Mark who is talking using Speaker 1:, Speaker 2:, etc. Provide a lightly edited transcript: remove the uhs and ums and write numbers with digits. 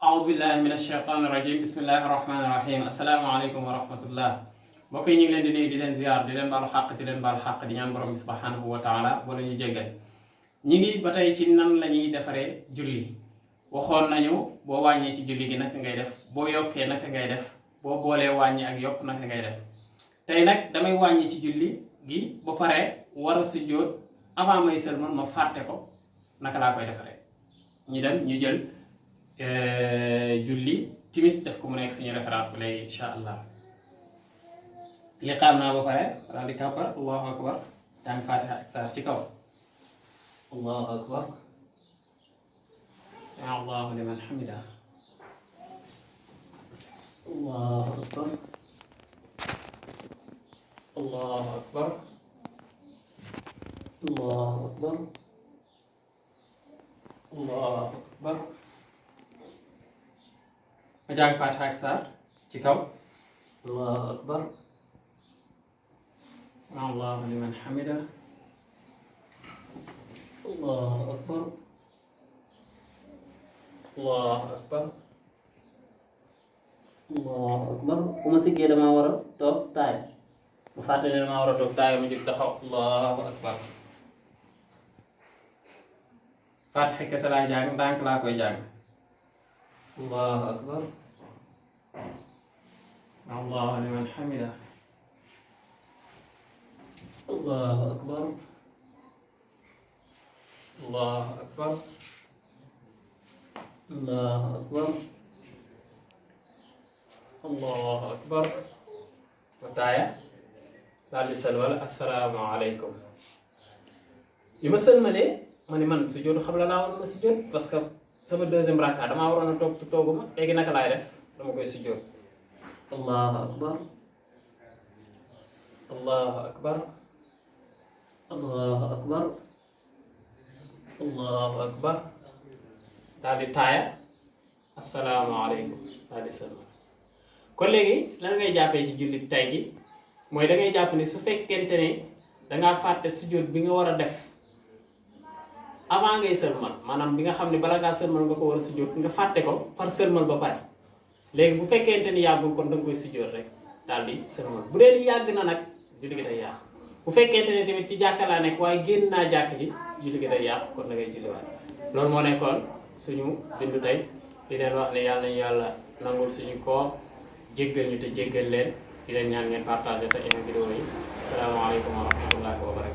Speaker 1: أعوذ بالله من الشيطان الرجيم بسم الله الرحمن الرحيم السلام عليكم ورحمة الله mbokk yi ñu ngi leen di nuyu di leen ziar di leen baalu xàq di leen baalu xàq di ñaan borom bi subhanahu wa taala wala ñu jéggal ñi ngi ba tey ci nan la ñuy defaree julli waxoon nañu boo wàññee ci julli gi naka ngay def boo yokkee naka ngay def boo boolee wàññi ak yokk naka ngay def tey nag damay wàññi ci julli gi ba pare war a sujjóot avant may sëlmal ma fàtte ko naka laa koy defaree ñu dem ñu jël julli timis def ko mu nekk suñu référence ba léegi incha allah liqaam naa ba pare daal di kàbbar allahu akbar jàng fatiha ak saar ci kaw allahu akbar sami allahu liman hamida allahu akbar allahu akbar allahu akbar allahu akbar ma jàng fatiha ak saar ci kaw allahu akbar sami allahu liman hamida allahu akbar allahu akbar allahu akbar bu ma siggee damaa war a toog taay bu fàtte ne damaa war a toog taay ma jóg taxaw allahu akbar fatiha kese laa jàng ndànk laa koy jàng allahu akbar allahu liman hamida allahu akbar allahu akbar allahu akbar allahu akbar ba taaya daal di salwal assalaamu aleykum bi ma sëlmalee ma ni man sujjóotu xam la laa waroon a sujjóot parce que sama deuxième raka damaa waroon a toog te tooguma léegi naka laay def dama koy sujjóot allahu akbar allahu akbar allahu akbar allahu akbar daal di taaya assalaamu aleykum daal di sëlmal kon léegi lan ngay jàppee ci julli tay gi mooy da ngay jàpp ni su fekkente ne dangaa fàtte sujjóot bi nga war a def avant ngay sëlmal maanaam bi nga xam ne bala ngaa sëlmal nga ko war a sujjóot nga fàtte ko far sëlmal ba pare léegi bu fekkente ni yàggul kon da nga koy sujjóot rek daal di sëlmal bu dee ni yàgg na nag julli gi day yàqu bu fekkente ne tamit ci jàkka laa nekk waaye génn naa jàkk ji julli gi day yàqu kon da ngay julliwaat loolu moo nekkoon suñu bindu tey di leen wax ne yàlla nañu yàlla nangul suñu koor jéggal ñu te jéggal leen di leen ñaan ngeen partagé te aimé vidéo yi asalaamaaleykum wa rahmatullahi wa barakatuh